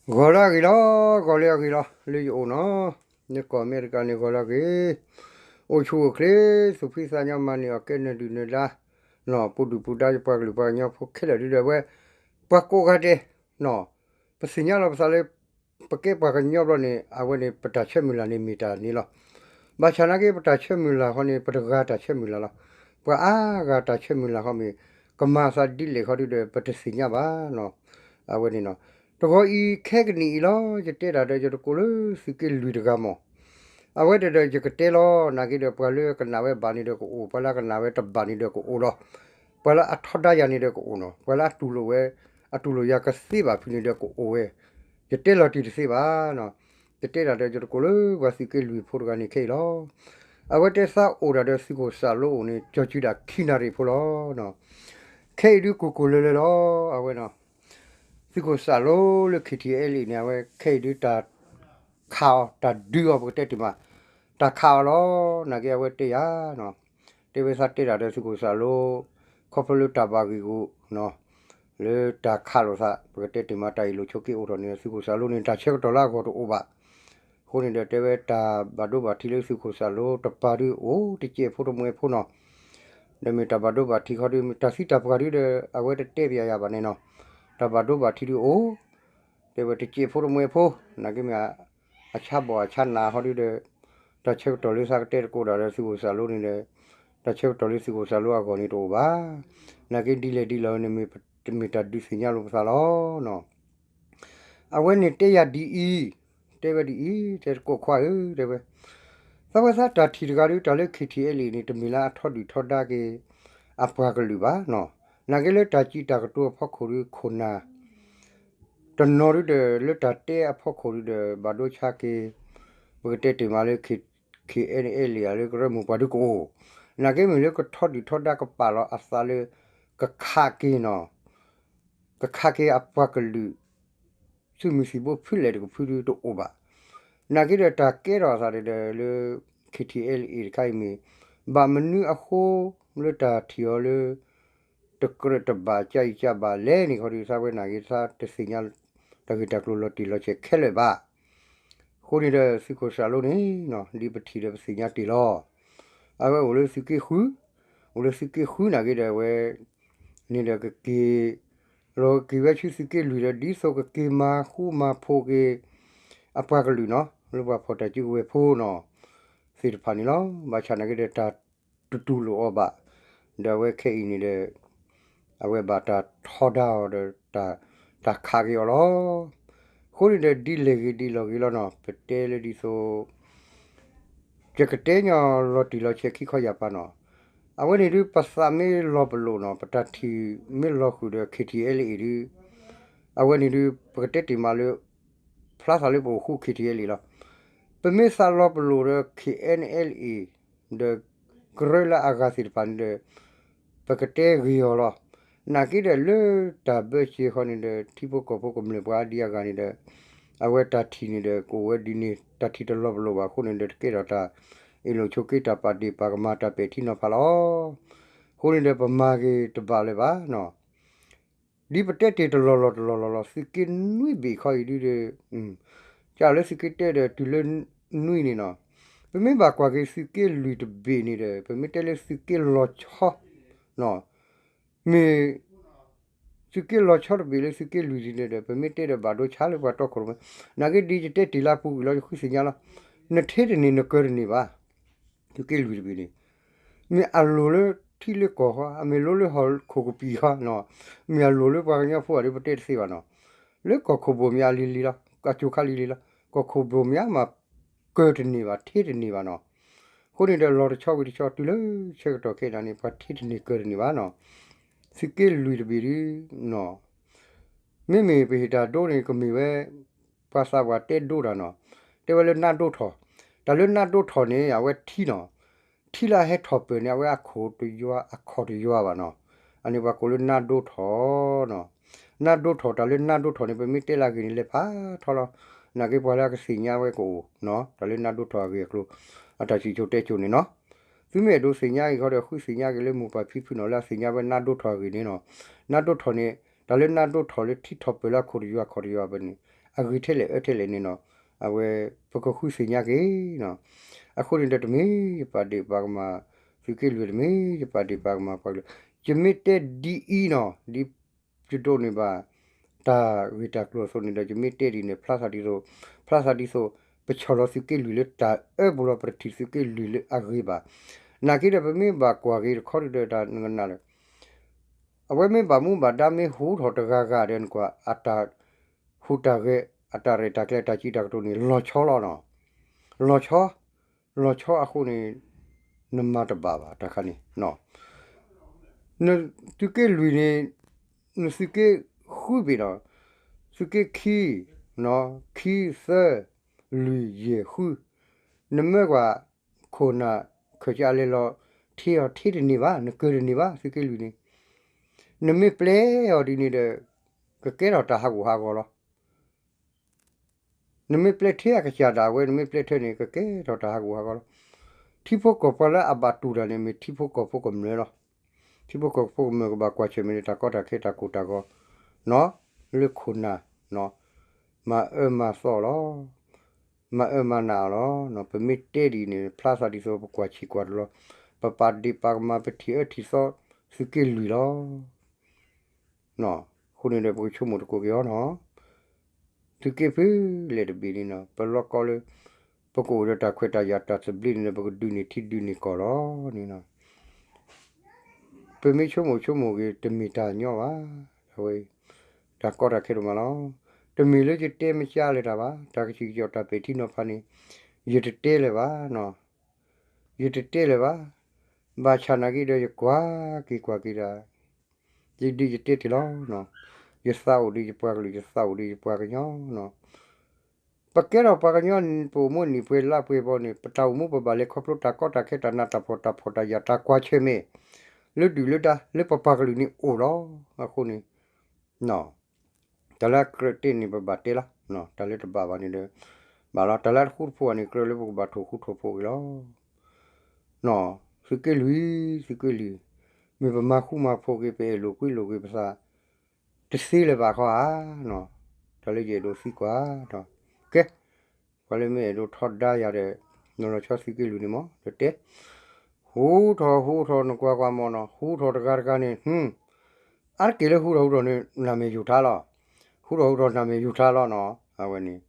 ဂီၤလၢအဂ့ၤလီၤ, ဂီၤလၢအဂ့ၤလီၤ, လၢယအိၣ်နီၤ, နကိးမ့ၢ်တကးန့ၣ် ဂီၤလၢအဂ့ၤ, အိၣ်ဆူၣ်အိၣ်ချ့, သူၣ်ဖှံသးညီ မၤန့ၢ်အီၣ်ကဲနၢၤဒုၣ်နၢၤဒါ, နီၤ ပူၤဒုၣ်ပူၤဒါ ယပှၤကလုာ်ပှၤကညီဖိခဲလၢာ်ဒုဒီး အဝဲ ပှၤကိးဂၤဒဲး, နီၤ ပသ့ၣ်ညါလီၤပသးလၢ ပကဲပှၤကညီဘျီန့ၣ် အဝဲန့ၣ် ပတၢ်ဆၢမုၢ်လၢ်န့ၣ်မ့ၢ်တၢ်န့ၣ်လီၤ. ဘၣ်ဆၣ်နာ်က့ ပတၢ်ဆၢမုၢ်လၢ်ဃီန့ၣ် ပတဂၤတၢ်ဆၢမုၢ်လၢ်လီၤ. ပှၤအါဂၤတၢ်ဆၢမုၢ်လၢ်ဃီမ့ၢ် ကမၤသးဒ်လဲၣ်ဃီဒုဒီး ပတသ့ၣ်ညါဘၣ်နီၤ. အဝဲန့ၣ်နီၤ, တဂီၤအံၤခဲကနံၣ်အံၤလီၤ ယတဲတၢ်ဒီးယတကိးလၢသုးက့လွံၢ်တဂၤမး, အဝဲတဒီးယကတဲလီၤ. နာ်က့ဒီး ပှၤလၢကနၣ်ဝဲဘၣ်န့ၣ်ဒီးကအိၣ်, ပှၤလၢအကနၣ်ဝဲတဘၣ်န့ၣ်ဒီးကအိၣ်လီၤ. ပှၤလၢအထီဒါယၤန့ၣ်ဒီးကအိၣ်နီၤ, ပှၤလၢအတူၢ်လိာ်ဝဲ, အတူၢ်လိာ်ယၤကသ့ဘၣ်ဖုးန့ၣ်ဒီးကအိၣ်ဝဲ, ယတဲလီၤတံၢ်တသ့ဘၣ်နီၤ. ယတဲတၢ်ဒီးယတကိးလၢပှၤသုးက့လွံၢ်ဖိတဂၤန့ၣ်ခဲအံၤလီၤ. အဝဲတဲသးအိၣ်တၢ်ဒီးသုးခိၣ်စၢ်လိအိၣ်န့ၣ် ကၠီၤစုဒၣ်ခံနၣ်ရံၣ်ဖိလီၤ. ခဲအံၤဒုးကိၢ်ကိၢ်လၢၤလၢၤလီၤ. အဝဲနီၤ, သုးခိၣ်စၢ်လိလၢ ခ့ထံအဲလ်အံၤ န့ၣ် အဝဲခဲအံၤဒုးတၢ် ခးအီၤ တၢ်ဒုးအီၤ ပကတဲတ့ၢ်မး, တၢ်ခးအီၤလီၤ. နာ်က့အဝဲတဲယၤနီၤ, တဲဝဲသးတဲတၢ်ဒီးသုးခိၣ်စၢ်လိ, ခီဖျိလၢတၢ်ဘၣ်ဂံာ်ဂူာ်နီၤ, လၢတၢ်ခးလိာ်သး ပကတဲတ့ၢ်မး တၢ်အ့ၣ်လိာ်ဆိးက့အိၣ်ထီၣ်န့ၣ် သုးခိၣ်စၢ်လိန့ၣ် တၢ်ဆၢကတီၢ်လၢအဂီၢ်တအိၣ်ဘၣ်. အဃိန့ၣ်ဒီး တဲဝဲတၢ်ဘၣ်ဒိဘၣ်ထံးလၢသုးခိၣ်စၢ်လိတပၤဒုးအိၣ် တစဲးဖိတမှဲးဖိနီၤ, ဒီးမ့ၢ်တၢ်ဘၣ်ဒိဘၣ်ထံးခီဒုး တၢ်သံတၢ်ပှၢ်ဒုးဒီး အဝဲတတဲပယၤယၤဘၣ်န့ၣ်နီၤ, တၢ်ဘၣ်ဒိဘၣ်ထံးဒုးအိၣ် တဲဝဲတစဲးဖိတမှဲးဖိ, နာ်က့မ့ၢ် အဆါဘီၣ်အဆါနးဟီဒုဒီး တၢ်ဆၢကတီၢ်လၢသးကတဲတကိးတၢ်ဒီးသုးခိၣ်စၢ်လိန့ၣ်ဒီး တၢ်ဆၢကတီၢ်လၢသုးခိၣ်စၢ်လိအဂီၢ်န့ၣ်တအိၣ်ဘၣ်. နာ်က့ဒ်လဲၣ်ဒ်လဲၣ်န့ၣ် မ့ၢ်တမ့ၢ်တၢ်ဒုးသ့ၣ်ညါလိာ်ပသးလီၤ. အဝဲန့ၣ်တဲယၤဒ်အံၤ, တဲဝဲဒ်အံၤ, တဲတကိးခွါဧၢ, တဲဝဲ သးဝဲသးတၢ်ထံၣ်တဂၤဒုး တၢ်လၢ ခ့ထံအဲလ်အံၤန့ၣ် တမ့ၢ်လၢအထီဒုၣ်ထီဒါက့ၤ အပှၤကလုာ်ဘၣ်နီၤ. နာ်က့လၢတၢ်စံးတၢ်ကတိၤအဖီခိၣ်ဒုး ခိၣ်နၢ် တနီၤဒုဒီး လၢတၢ်တဲအဖီခိၣ်ဒုဒီး ဘၣ်ဒိဆါက့ၤ ပကတဲတ့ၢ်မးလၢ ခ့ထံအဲလ်အံၤ လၢကရၢမိၢ်ပှၢ်ဒုကအိၣ်, နာ်က့မ့ၢ်လၢကထီဒုၣ်ထီဒါကပာ်လီၤအသးလၢ ကခးက့ၤနီၤ ကခးက့ၤအပှၤကလုာ် သုးမုၢ်သံၣ်ဘိဖုလဲၣ်တကဖုဒုတအိၣ်ဘၣ်. နာ်က့ဒီးတၢ်ကဲထီၣ်အသးဒီးလၢ ခ့ထံအဲလ်အံၤ တခါအံၤမ့ၢ် ဘၣ်မနုၤအဃိလၢတၢ်ထံၣ်အီၤလၢ တကြၢးတဘၣ် ကၢ်အံၤကၢ်ဘၣ်လဲၣ်န့ၣ်ခီဒီး သးဝဲနာ်က့ သးတသ့ၣ်ညါ တၢ်ဂ့ၢ်တၢ်ကျိၤလီၤတံၢ်လီၤဆဲးခဲလၢာ်ဘၣ်. အဃိန့ၣ်ဒီး သုးခိၣ်စၢ်လိန့ၣ် ဒ်ပထံၣ်ဒီးပသ့ၣ်ညါတ့ၢ်လီၤ. အဝဲအိၣ်လၢသုးက့ဃု, အိၣ်လၢသုးက့ဃုနာ်က့ဒီး အဝဲ န့ၣ်ဒီးကက့ၤ လီၤက့ၤဝဲဆူသုးက့လွံၢ်ဒီး ဒ်သိးကက့ၤမၤဃူမၤဖိးက့ၤ အပှၤကလုာ်နီၤ လၢပှၤဖီၣ်တၢ်စုကဝဲၤဖိနီၤ သ့ၣ်တဖၣ်န့ၣ်လီၤ. ဘၣ်ဆၣ်နာ်က့ဒီး တၢ်တတူၢ်လိာ်အီၤဘၣ်, ဒီးအဝဲခဲအံၤန့ၣ်ဒီး အဝဲဘၣ်တၢ်ထီဒါအီၤဒီး တၢ်ခးက့ၤအီၤလီၤ. အဃိန့ၣ်ဒီး ဒ်လဲၣ်ဂ့ၤဒ်လဲၣ်ဂ့ၤလီၤနီၤ ပတဲလၢဒ်သိး ယကတဲညီလီၤတံၢ်လီၤဆဲးခံခီယၢ်ပၤနီၤ, အဝဲန့ၣ်ဒုး ပသးမ့ၢ်လီၤပလိာ်နီၤ ပတၢ်ထံၣ်မ့ၢ်လီၤဃုာ်ဒီး ခ့ထံအဲလ်အံၤ ဒုး, အဝဲန့ၣ်ဒုး ပကတဲတ့ၢ်မးလၢ ဖျါသးလၢပအိၣ်ဃူ ခ့ထံအဲလ်အံၤ လီၤ. ပမ့ၢ်သးလီၤပလိာ်ဒီး ခ့အဲၣ်အလ်အံၤ ဒီး ကရၢလၢအဂၤသ့ၣ်တဖၣ်န့ၣ်ဒီး ပကတဲဂ့ၤအီၤလီၤ. နာ်က့ဒီးလၢတၢ်ဘၢစ့ၢ်ဃီန့ၣ်ဒီး ထံဖိကီၢ်ဖိကမျၢၢ်ပှၤဒ်အဂၤန့ၣ်ဒီး အဝဲတၢ်ထံၣ်န့ၣ်ဒီး ကအိၣ်ဝဲဒ်န့ၣ် တၢ်ထံၣ်တလီၤပလိာ်ဘၣ်အဃိန့ၣ်ဒီး တကဲထီၣ်တၢ်အ့ၣ်လိာ်ဆိးက့ တၢ်ပာ်ဒ့ၣ်ပာ်ကမၤ တၢ်ပဲာ်ထံနီၤဖးလီၤ. အဃိန့ၣ်ဒီး ပမၤဂ့ၤတဘၣ်လၢၤဘၣ်နီၤ ဒ်ပတဲတ့ၢ်တလီၢ်လီၢ်တလီၢ်လီၢ်လီၤ သုးက့နွံဘ့ၣ်ခီအံၤဒုဒီး ကလၢသုးက့တၢဒီးတုၤလၢနွံန့ၣ်နီၤ, ပမ့ၢ်ဘၣ်ကွၢ်က့ၤသုးက့လွံၢ်တဘ့ၣ်န့ၣ်ဒီး ပမ့ၢ်တဲလၢသုးက့လီၤဆီ မ့ၢ် သုးက့လီၤဆီတဘ့ၣ်လၢသုးက့လွံၢ်န့ၣ်ဒီး ပမ့ၢ်တဲဒီးဘၣ်ဒိဆါလၢပှၤတီခိၣ်ရိၣ်မဲ, နာ်က့ဒ်ယတဲတ့ၢ်လၢအပူၤကွံာ်လီၤ ယဃုသ့ၣ်ညါလီၤ, နထ့တန့ၢ်နကၢတန့ၢ်ဘၣ်. သုးက့လွံၢ်တဘ့ၣ်န့ၣ် မ့ၢ်အလိၤလၢထံလၢကီၢ်ဃီ အမ့ၢ်လိၤလၢဟီၣ်ခိၣ်ကပံာ်ဃီနီၤ, မ့ၢ်အလိၤလၢပှၤကညီဖိအဒုး ပတဲတသ့ဘၣ်နီၤ, လၢကီၢ်ခိၣ်ဘိၣ်မ့ၢ်အလံၤလံၤလီၤ အကၠိခါလံၤလံၤလီၤ, ကီၢ်ခိၣ်ဘိၣ်မ့ၢ်အမၤကၢတန့ၢ်ဘၣ် ထ့တန့ၢ်ဘၣ်နီၤ. အဃိန့ၣ်ဒီးလီၤတဆီဝံၤတဆီ တုၤလၢဆၢကတီၢ်ခဲအံၤန့ၣ် ပှၤထ့တန့ၢ်ကၢတန့ၢ်ဘၣ်နီၤ. သုးက့လွံၢ်တဘ့ၣ်ဒုနီၤ မ့မ့ၢ်ပဟ့ၣ်တၢ်ဒိန့ၣ် ကမ့ၢ်ဝဲ ပှၤသးပှၢ်တဲဒိတၢ်နီၤ, တဲဝဲလၢနးဒိထီၣ်, တၢ်လၢနးဒိထီၣ်န့ၣ် အဝဲထံနီၤ, ထံလၢအဟဲထီၣ်ပၢၢ်န့ၣ် အဝဲအခိၣ်တယွၤအခီၣ်တယွၤဘၣ်နီၤ, အန့ၣ်ပှၤကိးလၢနးဒိထီၣ်နီၤ. နးဒိထီၣ် တၢ်လၢနးဒိထီၣ်န့ၣ် ပမ့ၢ်တဲလၢအဂ့ၢ်န့ၣ် လဲၤဖးထီလီၤ, နာ်က့ပှၤလၢအကသ့ၣ်ညါဝဲကအိၣ်နီၤ, တၢ်လၢနးဒိထီၣ်အဂ့ၢ်အကျိၤ အတၢ်စံၣ်စိၤတဲစိၤန့ၣ်နီၤ. သုမ့ၢ်အဲၣ်ဒိးသ့ၣ်ညါအံၤဃီဒီး ဃုသ့ၣ်ညါက့ၤလၢမိၢ်ပၢ်ဖံဖုနီၤ လၢအသ့ၣ်ညါဝဲနးဒိထီၣ်အဂ့ၢ်န့ၣ်နီၤ. နးဒိထီၣ်န့ၣ် တၢ်လၢနးဒိထီၣ်လၢထံထီၣ်ပၢၢ်လၢအခိၣ်တယွၤအခီၣ်တယွၤဘၣ်န့ၣ် အဂ့ၤထဲလဲၣ်အၢထဲလဲၣ်န့ၣ်နီၤ, အဝဲ ပကဃုသ့ၣ်ညါက့ၤနီၤ. အဃိန့ၣ်ဒီး တမ့ၢ်ယပာ်ဒ့ၣ်ပာ်ကမၣ်သုးက့လွံၢ်, တမ့ၢ်ယပာ်ဒ့ၣ်ပာ်ကမၣ်ပှၤကလုာ်, ယမ့ၢ်တဲဒ်အံၤနီၤ, ဒ်ယဒိးန့ၢ်ဘၣ် တၢ်ဂ့ၢ်တၢ်ကျိၤအသိးန့ၣ်ဒီး ယမ့ၢ်တဲဒ်န့ၣ် ဖျါသးဒ်သိး, ဖျါသးဒ်သိး ပဆီၣ်လီၤသုးက့လွံၢ်လၢတၢ်အၢပူၤလီၤ, ပတထံၣ်သုးက့လွံၢ်လၢအဂ့ၤဘၣ်. နာ်က့ဒီး ပမ့ၢ်ဘၣ်ကွၢ်က့ၤတခီဒုဒီး တၢ်နကနၣ်လၢ အဝဲမ့ၢ်ဘၣ်မူဘၣ်ဒါမ့ၢ်ဟူထီၣ်တဂၤဂၤဒီး နကွၢ်အတၢ်ဟူးတၢ်ဂဲၤ အတၢ်ရဲၣ်တၢ်ကျဲၤ အတၢ်စံးတၢ်ကတိၤန့ၣ် လီၤဆီလီၤနီၤ. လီၤဆီ, လီၤဆီအဃိန့ၣ် နမၤတဘၣ်ဘၣ်တၢ်ခါန့ၣ်. နသုးက့လွံၢ်န့ၣ် နသုးက့ဃုဘ့ၣ်နီၤ, သုးက့ခံ, ခံ, သၢ, လွံၢ်, ယဲၢ်, ဃု, နမၢကွၢ် ခိၣ်နၢ်ခၢၣ်စးလဲၤလီၤထ့အီၤထ့တန့ၢ်ဘၣ်, နကၢၤတန့ၢ်ဘၣ် သုးက့လွံၢ်န့ၣ်. နမ့ၢ်ပျဲအီၤဒ်န့ၣ်ဒီး ကကဲထီၣ်တၢ်ဟးဂူာ်ဟးဂီၤလီၤ. နမ့ၢ်ပျဲထဲအကစၢ်ဒၣ်ဝဲ နမ့ၢ်ပျဲထဲန့ၣ် ကကဲထီၣ်တၢ်ဟးဂူာ်ဟးဂီၤလီၤ. ထံဖိကီၢ်ဖိလၢအဘၣ်တူၢ်တၢ်န့ၣ် မ့ၢ်ထံဖိကီၢ်ဖိကမျၢၢ်လီၤ. ထံဖိကီၢ်ဖိကမျၢၢ်ကဘၣ်ကွၢ်ဆၢၣ်မဲာ်န့ၣ် တၢ်ကီတၢ်ခဲတၢ်ကိၢ်တၢ်ဂီၤနီၤ, လၢခိၣ်နၢ် မၤအၢမၤသီလီၤ. မၤအၢမၤနးအီၤလီၤ. ပမ့ၢ်တဲဒ်န့ၣ် ဖျါသးဒ်သိးပကွၢ်ဆံးကွၢ်တလီၤ, ပပာ်ဒ့ၣ်ပာ်ကမၣ် ပထံၣ်အၢထံၣ်သီသုးက့လွံၢ်လီၤ. အဃိန့ၣ်ဒီး ပကဆိကမိၣ်သကိးက့ၤအီၤနီၤ, သုးက့ဖုလဲၣ်တဘ့ၣ်န့ၣ်နီၤ, ပလီၢ်ကီလၢ ပကအိၣ်ဒီးတၢ်ခွဲးတၢ်ယာ်တၢ်သဘျ့န့ၣ်ဒီး ပကဒုးန့ၢ်ထံဒုးန့ၢ်ကီၢ်လီၤန့ၣ်နီၤ. ပမ့ၢ်ဆိကမိၣ်ဆိကမိၣ်က့ၤ တမ့ၢ်တၢ်ညီဘၣ်, အဝဲ တၢ်ကီတၢ်ခဲဒိၣ်မးလီၤ. တမ့ၢ်လၢယတဲမကါလၢၤတၢ်ဘၣ်, တၢ်ကစံၣ်ကစီၣ်တၢ်ပဲာ်ထံနီၤဖးန့ၣ် ယတတဲလၢၤဘၣ်နီၤ, ယတတဲလၢၤဘၣ်. ဘၣ်ဆၣ်နာ်က့ဒီး ယကွၢ်က့ၤကွၢ်က့ၤဒၣ် ယဒုးယတဲတ့ၢ်လီၤ. ယသးအိၣ်ဒီးယပှၤကလုာ်, ယသးအိၣ်ဒီးယပှၤကညီနီၤ. ပကဲထီၣ်ပှၤကညီ ပအိၣ်မူနံၣ်ပှဲၤလါပှဲၤဘီန့ၣ် ပတၢ်အိၣ်မူပဘၣ်လဲၤခီဖျိတၢ်ကီတၢ်ခဲ တၢ်နးတၢ်ဖှီၣ် တၢ်ဖှီၣ်တၢ်ယာ် တၢ်ကွၢ်ဆၢၣ်မဲာ် လၢဒုၣ်လၢဒါ လၢပပှၤကလုာ်န့ၣ်အိၣ်လီၤ. အဃိန့ၣ် တၢ်လၢအကြၢးတဲန့ၣ် ပဘၣ်တဲလီၤ. တၢ်လၢတဘၣ်ဘၣ်န့ၣ်ဒီး ဘၣ်လီၤ. တၢ်လၢအတဃူတဖိးဘၣ်န့ၣ် ကြၢးလၢပကဘၣ်ထိၣ်ဃူထိၣ်ဖိးက့ၤလီၤ. သုးက့လွံၢ်, သုးက့လွံၢ်, မ့ၢ်ပမၤဃူမၤဖိးက့ၤ ပအဲၣ်လိာ်ကွံလိာ်က့ၤပသး တသ့လၢၤဘၣ်ခီဧါ. တၢ်လၢယအဲၣ်ဒိးသံကွၢ်နီၤ. ကဲ, ပှၤလၢမ့ၢ်အဲၣ်ဒိးထီဒါယၤဒီး နလီၤဆီသုးက့လွံၢ်န့ၣ်မ့ၢ် တတဲ ဟူထီၣ်ဟူထီၣ် နကွၢ်ကွၢ်မ့ၢ်နီၤ, ဟူထီၣ်တဂၤတဂၤန့ၣ် အါတက့ၢ်လၢဟူထီၣ်ဟူထီၣ်န့ၣ် နမဲာ်ယိာ်ထါလီၤ. ဟူထီၣ်ဟူထီၣ် နမဲာ်ယိာ်ထါလီၤနီၤ. အဝဲန့ၣ်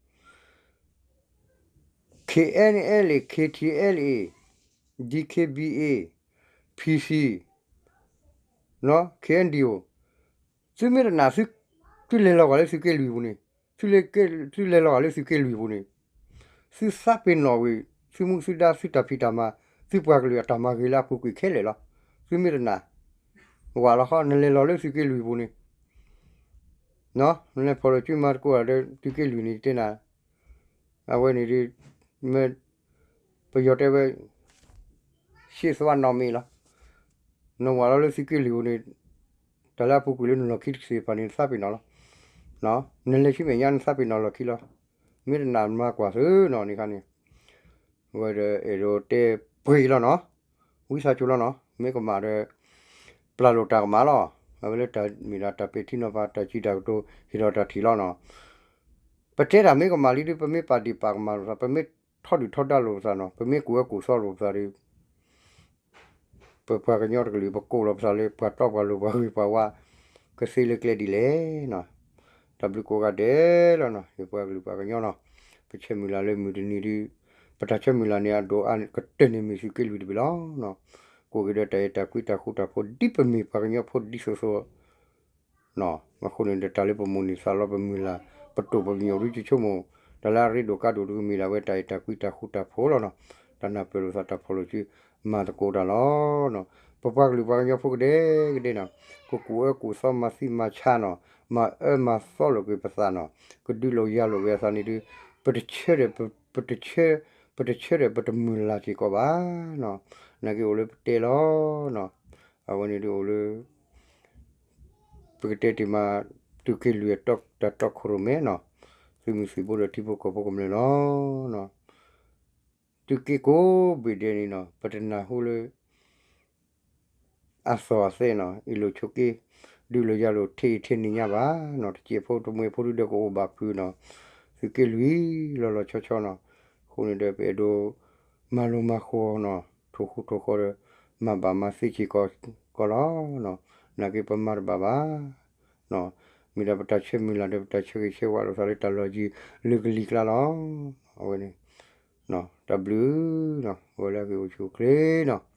KNLA, KTLA, DKBA, PC, KNDO, သုမ့ၢ်တနာ် သုလဲၤလီၤဂာ်လၢသုးက့လွံၢ်ပူၤန့ၣ်, သုလဲၤလီၤဂာ်လၢသုးက့လွံၢ်ပူၤန့ၣ်, သုသးပ့ၤနီၣ်ဝံၤ သုမူသုဒါ သုတၢ်ဖံးတၢ်မၤ သုပှၤကလုာ်အတၢ်မၤဂ့ၤလၢအပူၤကွံာ်ခဲလၢာ်လီၤ. သုမ့ၢ်တနာ် ဝၤလီၤဃီ နလဲၤလီၤလၢသုးက့လွံၢ်ပူၤန့ၣ် နလဲၤဖီၣ်လိာ်စုမၤသကိးဒီးသုးက့လွံၢ်န့ၣ် ယတဲနၤ, အဝဲန့ၣ်ဒ် မ့ၢ် ပယီၤတဲဝဲ ရှ့သွါနီၢ်မ့ၢ်လီၤ. နဝၤလီၤလၢသုးက့လွံၢ်ပူၤန့ၣ် တၢ်လၢအပူၤကွံာ်လၢနလီၢ်ခံတက့ၢ်တဖၣ်န့ၣ် နသးပ့ၤနီၣ်လီၤ. နလဲၤဆူမဲာ်ညါ နသးပ့ၤနီၣ်လီၢ်ခံလီၤ. မ့ၢ်တနာ်မၤကွၢ်သုနီၤန့ၣ်ခါန့ၣ် အဝဲဒီးအဲၣ်ဒိးတဲပှ့ၤလီၤနီၤ, ဝံသးစူၤလီၤနီၤ, မ့ၢ်ကမၣ်ဒီး ပျၢ်လိာ်တၢ်ကမၣ်လီၤ. အဝဲလၢတၢ်မ့ၢ်ဒၣ်တၢ်ပဲာ်ထံနီၤဖး တၢ်စံးတၢ်ကတိၤ ဟ့ၣ်ထီၣ်တၢ်ထံၣ်လီၤနီၤ. ပတဲတၢ်မ့ၢ်ကမၣ်လံဒီး ပမ့ၢ်ပာ်ဒ့ၣ်ပာ်ကမၣ်လိာ်သး, ပမ့ၢ်ထီဒုၣ်ထီဒါလိာ်ပသးနီၤ, ပမ့ၢ်ကူၣ်အၢကူၣ်သီလိာ်ပသးဒီး ပပှၤကညီတကလုာ် ပကိးလီၤပသးလၢ ပှၤတီပှၤလိၤ ပှၤဂ့ၤပှၤဝါ ကသ့လၢကျဲဒ်လဲၣ်နီၤ. တၢ်ဘျုးကိးဂၤဒဲးလီၤနီၤ, ယပှၤကလုာ်ပှၤကညီနီၤ, ပဆၢမုၢ်လၢ်လၢမုၢ်တနံၤဒီး ပတၢ်ဆၢမုၢ်လၢ်န့ၣ် အဒိၣ်အါကတၢၢ်န့ၣ်မ့ၢ်သုးက့လွံၢ်တဘ့ၣ်လီၤနီၤ. ကိးက့ၤဒီးတၢ်အဲၣ်တၢ်ကွံတၢ်ဃူတၢ်ဖိး ဒ်ပမ့ၢ်ပှၤကညီဖိဒ်သိးသိး အဃိန့ၣ်ဒီး တၢ်လၢပမိၣ်န့ၢ်သးလီ ပမုၢ်လၢ် ပတိာ်ပညိၣ်ဒုး ယဆိကမိၣ် တၢ်လၢအရ့ဒိၣ်ကါဒိၣ်ဒုး ကမ့ၢ်ဒၣ်ဝဲတၢ်အဲၣ်တၢ်ကွံတၢ်ဃူတၢ်ဖိးလီၤနီၤ. တၢ်နၢ်ပၢၢ်လိာ်သး တၢ်ဖီၣ်လိာ်စု မၤသကိးတၢ်လီၤနီၤ. ပပှၤကလုာ်ပှၤကညီဖိကဒဲကဒဲနီၤ, ကကူၣ်အၢကူၣ်သီ မၤသံမၤဆါနီၤ, မၤအၢမၤသီလိာ်က့ၤပသးနီၤ, ကဒုးလိာ်ယၤလိာ်က့ၤအသးန့ၣ်ဒုး ပတဆၢဒီး ပတဆၢ ပတဆၢဒီး ပတမုၢ်လၢ်စ့ၢ်ကီးဘၣ်နီၤ. နာ်က့အိၣ်လၢပတဲလီၤနီၤ. အဝဲန့ၣ်ဒုးအိၣ်လၢ ပကတဲတ့ၢ်မး သုးက့လွံၢ်အတၢ်တီခိၣ်ရိၣ်မဲနီၤ, သုးမုၢ်သံၣ်ဘိဒီးထံဖိကီၢ်ဖိကမျၢၢ်လီၤ. သုးက့ကိးဘ့ၣ်ဒဲးန့ၣ်နီၤ ပတနၢ်ဟူလၢ အသီၣ်အသဲနီၤ အ့ၣ်လိာ်ဆိးက့ ဒုးလိာ်ယၤလိာ်ထဲအံၤထဲနံၤညါဘၣ်နီၤ, တစဲးဖိတမှဲၤဖိဒုးဒီးကအိၣ်ဘၣ်ဖုးနီၤ. သုးက့လွံၢ်လီၤလီၤဆီဆီနီၤ. အဃိန့ၣ်ဒီး ပအဲၣ်ဒိး မၤလိမၤဃီနီၤ, ထိၣ်ဃူထိၣ်ဃီဒီး မၤဘၣ်မၤသ့စ့ၢ်ကီး ကီးလီၤနီၤ. နာ်က့ပမၤတဘၣ်ဘၣ်နီၤ. မ့ၢ်ဒၣ်ပတၢ်ဆၢမုၢ်လၢ်ဒီး ပတၢ်ဆၢဂ့ၤဆၢဝါလိာ်သးလၢတၢ်လီၢ်ယံၤလၢကလံၤကျါလီၤ. အဝဲန့ၣ် တၢ်ဘျုးနီၤ, အဝဲလၢအဂ့ၢ်အိၣ်ဆူၣ်အိၣ်ချ့နီၤ.